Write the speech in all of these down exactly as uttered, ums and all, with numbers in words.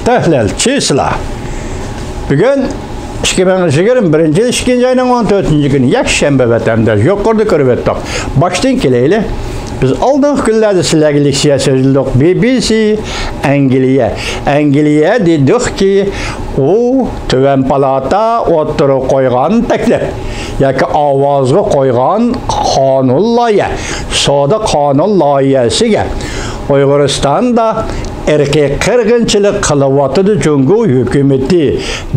تەھلىلچىسىلەر. بۈگۈن ئىككى مىڭ يىگىرمە بىرىنچى يىل ئىككىنچى ئاينىڭ ئون تۆتىنچى كۈنى، يەكشەنبە ۋەتەنداش. يۇقىرىدا كۆرۈۋەتتۇق. باشتىن كېلەيلى. بىز ئالدىنقى كۈنلەردە سىلەرگە لېكسىيە سۆزلىدۇق. بى بى سى، ئەنگلىيە. ئەنگلىيە دېدۇقكى، ئۇ تۆۋەن پالاتا ئوتتۇرىغا قويغان تەكلىپ ياكى ئاۋازغا قويغان قانۇن لايىھە، سودا قانۇن لايىھەسىگە ئۇيغۇرىستاندا ئىرقىي قىرغىنچىلىق قىلىۋاتىدۇ جۇڭگو ھۆكۈمىتى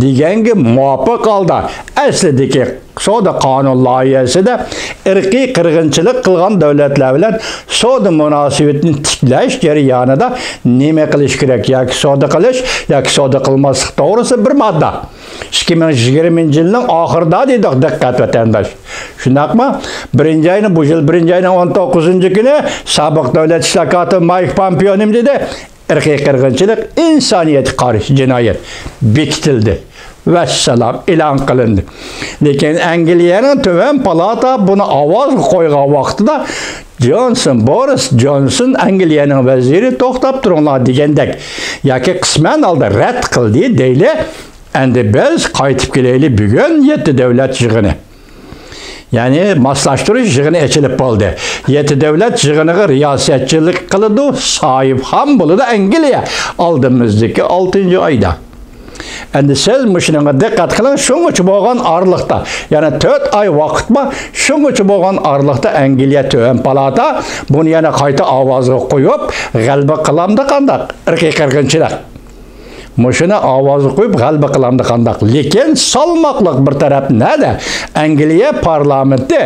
دېگەنگە مۇۋاپىق ھالدا، ئەسلىدىكى سودا قانۇن لايىھەسىدە ئىرقىي قىرغىنچىلىق قىلغان دۆلەتلەر بىلەن سودا مۇناسىۋىتىنى تىكلەش جەريانىدا نېمە قىلىش كېرەك، ياكى سودا قىلىش، ياكى سودا قىلماسلىق توغرىسىدا بىر ماددا. ئىككى مىڭ يىگىرمىنچى يىلنىڭ ئاخىرىدا دېدۇق، دىققەت ۋەتەنداش. شۇنداقمۇ؟ بىرىنچى ئاينى، بۇ يىل بىرىنچى ئاينىڭ ئون توققۇزىنچى كۈنى سابىق دۆلەت ئىشلار كاتىپى مايك پامپېئو نېمە دېدى؟ ئىرقىي قىرغىنچىلىق ئىنسانىيەتكە قارشى جىنايەت بېكىتىلدى. ۋەسسالام، ئېلان قىلىندى. لېكىن ئەنگلىيەنىڭ تۆۋەن پالاتا بۇنى ئاۋازغا قويغان ۋاقتىدا جونسون، بورىس جونسون، ئەنگلىيەنىڭ ۋەزىرى، توختاپ تۇرۇڭلار دېگەندەك ياكى قىسمەن ھالدا رەت قىلدى دەيلى. ئەمدى بىز قايتىپ كېلەيلى بۈگۈن يەتتە دۆلەت يىغىنى. يەنى ماسلاشتۇرۇش يىغىنى ئېچىلىپ بولدى. يەتتە دۆلەت يىغىنىغا رىياسەتچىلىك قىلىدۇ، ساھىبخان بولىدۇ ئەنگلىيە. ئالدىمىزدىكى ئالتىنچى ئايدا. ئەمدى سىز مۇشۇنىڭغا دىققەت قىلىڭ، شۇڭغىچە بولغان ئارىلىقتا، يەنى تۆت ئاي ۋاقىت بار، شۇڭغىچە بولغان ئارىلىقتا ئەنگلىيە تۆۋەن پالاتا بۇنى يەنە قايتا ئاۋازغا قويۇپ، غەلىبە قىلامدۇ قانداق؟ ئىرقىي قىرغىنچىلىق. مۇشۇنى ئاۋازغا قويۇپ غەلىبە قىلامدۇ قانداق؟ لېكىن سالماقلىق بىر تەرەپ نەدە؟ ئەنگلىيە پارلامېنتى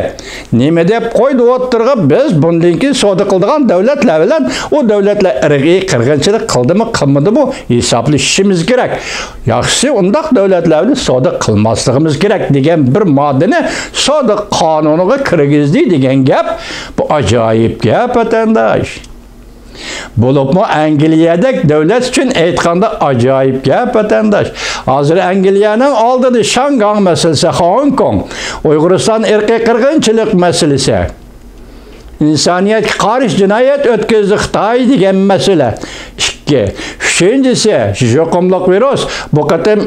نېمە دەپ قويدى ئوتتۇرىغا؟ بىز بۇندىن كېيىن سودا قىلىدىغان دۆلەتلەر بىلەن ئۇ دۆلەتلەر ئىرقىي قىرغىنچىلىق قىلدىمۇ، قىلمىدىمۇ ھېسابلىشىشىمىز كېرەك. ياخشىسى ئۇنداق دۆلەتلەر بىلەن سودا قىلماسلىقىمىز كېرەك دېگەن بىر ماددىنى سودا قانۇنىغا كىرگۈزدى دېگەن گەپ. بۇ ئاجايىپ گەپ، ۋەتەنداش. بولۇپمۇ ئەنگلىيەدەك دۆلەت ئۈچۈن ئېيتقاندا ئاجايىپ گەپ، ۋەتەنداش. ھازىر ئەنگلىيەنىڭ ئالدىدا شاڭگاڭ مەسىلىسى، خوڭكوڭ، ئۇيغۇرىستان ئىرقىي قىرغىنچىلىق مەسىلىسى، ئىنسانىيەتكە قارشى جىنايەت ئۆتكۈزدى خىتاي دېگەن مەسىلە. ئىككى. ئۈچىنچىسى، يۇقۇملۇق ۋىرۇس. بۇ قېتىم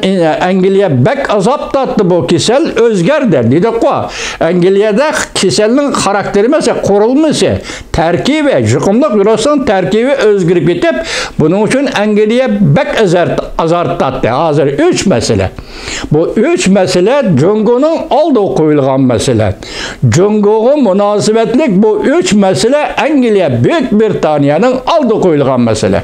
ئەنگلىيە بەك ئازاب تارتتى، بۇ كېسەل ئۆزگەردى دېدۇققۇ. ئەنگلىيەدە كېسەلنىڭ خاراكتېرى ئەمەس، قۇرۇلمىسى، تەركىبى، يۇقۇملۇق ۋىرۇسنىڭ تەركىبى ئۆزگىرىپ كېتىپ، بۇنىڭ ئۈچۈن ئەنگلىيە بەك ئازار، ئازار تارتتى. ھازىر ئۈچ مەسىلە. بۇ ئۈچ مەسىلە جۇڭگونىڭ ئالدىغا قويۇلغان مەسىلە. جۇڭگوغا مۇناسىۋەتلىك بۇ ئۈچ مەسىلە ئەنگلىيە، بۈيۈك بىرىتانىيەنىڭ ئالدىغا قويۇلغان مەسىلە.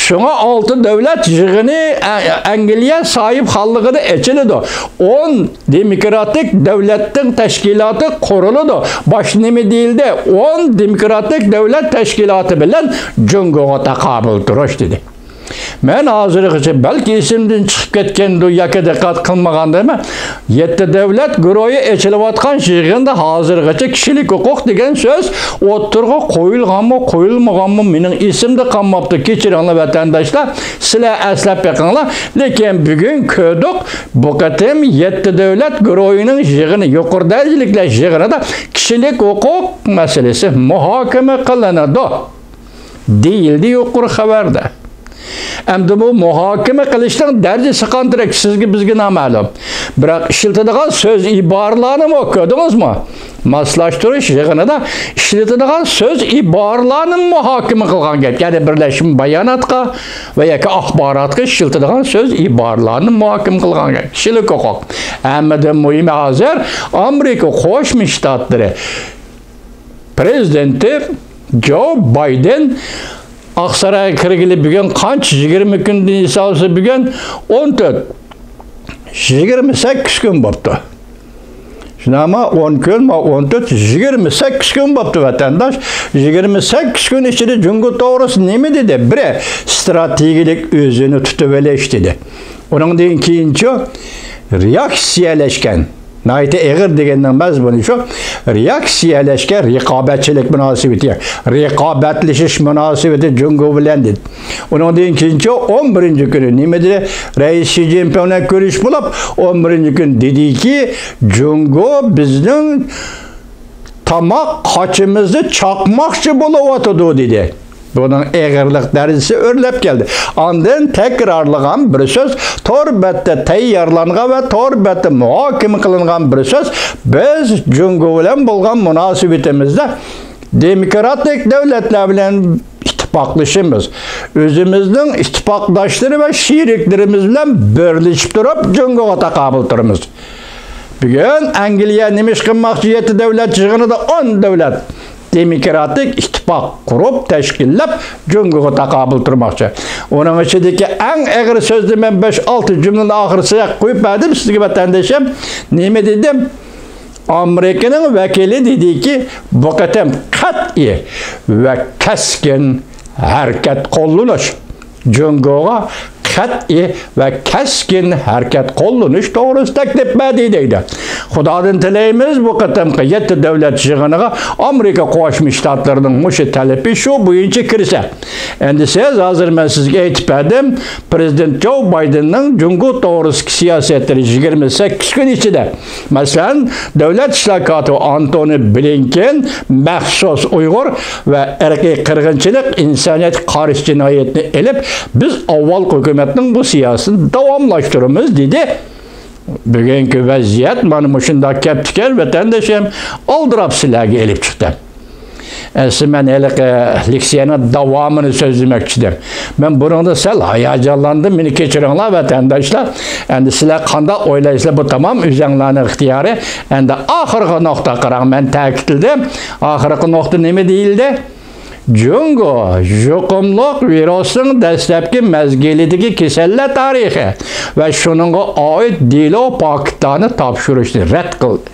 شۇڭا ئالتە دۆلەت يىغىنى ئە-، ئەنگلىيە ساھىبخانلىقىدا ئېچىلىدۇ. ئون دېموكراتىك دۆلەتنىڭ تەشكىلاتى قۇرۇلىدۇ. باشتا نېمە دېيىلدى؟ ئون دېموكراتىك دۆلەت تەشكىلاتى بىلەن جۇڭگوغا تاقابىل تۇرۇش دېدى. مەن ھازىرغىچە بەلكى ئېسىمدىن چىقىپ كەتكەندۇ ياكى دىققەت قىلمىغاندىمەن، يەتتە دۆلەت گۇرۇھى ئېچىلىۋاتقان يىغىندا ھازىرغىچە كىشىلىك ھوقۇق دېگەن سۆز ئوتتۇرىغا قويۇلغانمۇ، قويۇلمىغانمۇ مېنىڭ ئېسىمدە قالماپتۇ. كەچۈرۈڭلار ۋەتەنداشلار، سىلەر ئەسلەپ بېقىڭلار. لېكىن بۈگۈن كۆردۇق، بۇ قېتىم يەتتە دۆلەت گۇرۇھىنىڭ يىغىنى، يۇقىرى دەرىجىلىكلەر يىغىنىدا كىشىلىك ھوقۇق مەسىلىسى مۇھاكىمە قىلىنىدۇ دېيىلدى يۇقىرى خەۋەردە. ئەمدى بۇ مۇھاكىمە قىلىشنىڭ دەرىجىسى قانچىلىك سىزگە، بىزگە نامەلۇم. بىراق ئىشلىتىدىغان سۆز ئىبارىلەرنىمۇ كۆردىڭىزمۇ؟ ماسلاشتۇرۇش يىغىنىدا ئىشلىتىدىغان سۆز ئىبارىلەرنى مۇھاكىمە قىلغان گەپ. يەنى بىرلەشمە باياناتقا ۋە ياكى ئاخباراتقا ئىشلىتىدىغان سۆز ئىبارىلەرنى مۇھاكىمە قىلغان گەپ. كىشىلىك ھوقۇق. ھەممىدىن مۇھىمى ھازىر ئامېرىكا قوشما شتاتلىرى پرېزىدېنتى جو بايدېن ئاقسارايغا كىرگىلى بۈگۈن قانچە؟ يىگىرمە كۈندىن ھېسابلىسا بۈگۈن ئون تۆت، يىگىرمە سەككىز كۈن بوپتۇ. شۇنداقمۇ؟ ئون كۈن، ما ئون تۆت، يىگىرمە سەككىز كۈن بوپتۇ، ۋەتەنداش. يىگىرمە سەككىز كۈن ئىچىدە جۇڭگو توغرىسىدا نېمە دېدى؟ بىرى، ستراتېگىيەلىك ئۆزىنى تۇتۇۋېلىش دېدى. ئۇنىڭدىن كېيىنچۇ؟ رېئاكسىيەلەشكەن. ناھايىتى ئېغىر دېگەننىڭ مەزمۇنى شۇ، رېئاكسىيەلەشكەن رىقابەتچىلىك مۇناسىۋىتى، رىقابەتلىشىش مۇناسىۋىتى جۇڭگو بىلەن دېدى. ئۇنىڭدىن كېيىنچە ئون بىرىنچى كۈنى نېمە دېدى؟ رەئىس شى جىنپىڭ بىلەن كۆرۈشۈش بولۇپ، ئون بىرىنچى كۈنى دېدىكى، جۇڭگو بىزنىڭ تاماق قاچىمىزنى چاقماقچى بولۇۋاتىدۇ دېدى. بۇنىڭ ئېغىرلىق دەرىجىسى ئۆرلەپ كەلدى. ئاندىن تەكرارلىغان بىر سۆز، تور بەتتە تەييارلانغان ۋە تور بەتتە مۇھاكىمە قىلىنغان بىر سۆز، بىز جۇڭگو بىلەن بولغان مۇناسىۋىتىمىزدە دېموكراتىك دۆلەتلەر بىلەن ئىتتىپاقلىشىمىز. ئۆزىمىزنىڭ ئىتتىپاقداشلىرى ۋە شېرىكلىرىمىز بىلەن بىرلىشىپ تۇرۇپ جۇڭگوغا تاقابىل تۇرىمىز. بۈگۈن ئەنگلىيە نېمە ئىش قىلماقچى؟ يەتتە دۆلەت يىغىنىدا ئون دۆلەت دېموكراتىك ئىتتىپاق قۇرۇپ، تەشكىللەپ، جۇڭگوغا تاقابىل تۇرماقچى. ئۇنىڭ ئىچىدىكى ئەڭ ئېغىر سۆزنى مەن بەش-ئالتە جۈملىنى ئاخىرسىغا قويۇپ بەردىم سىزگە، ۋەتەندىشىم. نېمە دېدىم؟ ئامېرىكىنىڭ ۋەكىلى دېدىكى، بۇ قېتىم قەتئىي ۋە كەسكىن ھەرىكەت قوللىنىش، جۇڭگوغا قەتئىي ۋە كەسكىن ھەرىكەت قوللىنىش توغرىسىدا تەكلىپ بەردى دەيدۇ. خۇدادىن تىلەيمىز، بۇ قېتىمقى يەتتە دۆلەت يىغىنىغا ئامېرىكا قوشما شتاتلىرىنىڭ مۇشۇ تەلىپى شۇ بويىچە كىرسە. ئەمدى سىز، ھازىر مەن سىزگە ئېيتىپ بەردىم، پرېزىدېنت جو بايدېننىڭ جۇڭگو توغرىسىدىكى سىياسەتلىرى يىگىرمە سەككىز كۈن ئىچىدە، مەسىلەن، دۆلەت ئىشلار كاتىپى ئانتونى بلىنكېن مەخسۇس ئۇيغۇر ۋە ئىرقىي قىرغىنچىلىق، ئىنسانىيەتكە قارشى جىنايەتنى ئېلىپ، بىز ئاۋۋالقى ھۆكۈمەتنىڭ بۇ سىياسىتىنى داۋاملاشتۇرىمىز، دېدى. بۈگۈنكى ۋەزىيەت مانا مۇشۇنداق كەپتىكەن، ۋەتەندىشىم، ئالدىراپ سىلەرگە ئېلىپ چىقتىم. ئەسلى مەن ھېلىقى لېكسىيەنىڭ داۋامىنى سۆزلىمەكچىدىم. مەن بۇنىڭدا سەل ھاياجانلاندىم، مېنى كەچۈرۈڭلار، ۋەتەنداشلار. ئەمدى سىلەر قانداق ئويلايسىلەر، بۇ تامام ئۆزۈڭلارنىڭ ئىختىيارى. ئەمدى ئاخىرقى نۇقتا قاراڭ، مەن تەكىتلىدىم. ئاخىرقى نۇقتا نېمە دېيىلدى؟ جۇڭگو يۇقۇملۇق ۋىرۇسنىڭ دەسلەپكى مەزگىلىدىكى كېسەللەر تارىخى ۋە شۇنىڭغا ئائىت دېلو پاكىتلارنى تاپشۇرۇشنى رەت قىلدى.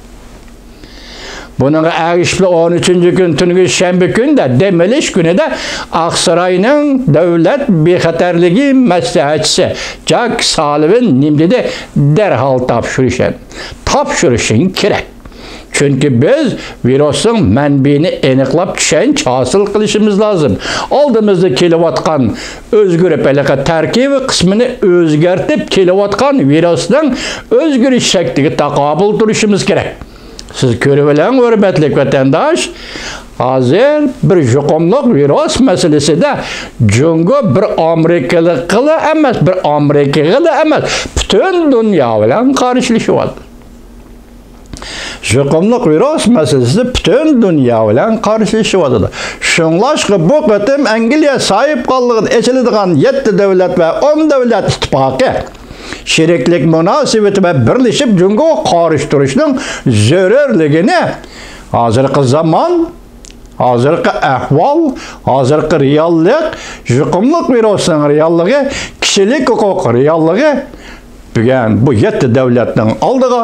بۇنىڭغا ئەگىشىپلا، ئون ئۈچىنچى كۈن، تۈنۈگۈن شەنبە كۈندە، دەم ئېلىش كۈنىدە، ئاقساراينىڭ دۆلەت بىخەتەرلىكى مەسلىھەتچىسى جاك سالىۋىن نېمە دېدى؟ دەرھال تاپشۇرۇشىڭ، تاپشۇرۇشىڭ كېرەك. چۈنكى بىز ۋىرۇسنىڭ مەنبىيىنى ئېنىقلاپ، چۈشەنچە ھاسىل قىلىشىمىز لازىم. ئالدىمىزدا كېلىۋاتقان ئۆزگىرىپ، ھېلىقى تەركىبىي قىسمىنى ئۆزگەرتىپ كېلىۋاتقان ۋىرۇسنىڭ ئۆزگىرىش شەكلىگە تاقابىل تۇرۇشىمىز كېرەك. سىز كۆرۈۋېلىڭ، ھۆرمەتلىك ۋەتەنداش، ھازىر بىر يۇقۇملۇق ۋىرۇس مەسىلىسىدە جۇڭگو بىر ئامېرىكىلىققىلا ئەمەس، بىر ئامېرىكىغىلا ئەمەس، پۈتۈن دۇنيا بىلەن قارشىلىشىۋاتىدۇ. يۇقۇملۇق ۋىرۇس مەسىلىسىدە پۈتۈن دۇنيا بىلەن قارشىلىشىۋاتىدۇ. شۇڭلاشقا بۇ قېتىم ئەنگلىيە ساھىبخانلىقىدا ئېچىلىدىغان يەتتە دۆلەت ۋە ئون دۆلەت ئىتتىپاقى شېرىكلىك مۇناسىۋىتى ۋە بىرلىشىپ جۇڭگوغا قارشى تۇرۇشنىڭ زۆرۈرلۈكىنى، ھازىرقى زامان، ھازىرقى ئەھۋال، ھازىرقى رېئاللىق، يۇقۇملۇق ۋىرۇسنىڭ رېئاللىقى، كىشىلىك ھوقۇق رېئاللىقى بۈگۈن بۇ يەتتە دۆلەتنىڭ ئالدىغا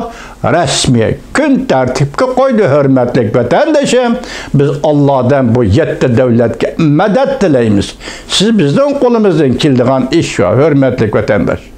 رەسمىي كۈن تەرتىپكە قويدى، ھۆرمەتلىك ۋەتەندىشىم. بىز ئاللادىن بۇ يەتتە دۆلەتكە مەدەت تىلەيمىز. سىز بىزنىڭ قولىمىزدىن كېلىدىغان ئىش شۇ، ھۆرمەتلىك ۋەتەنداش.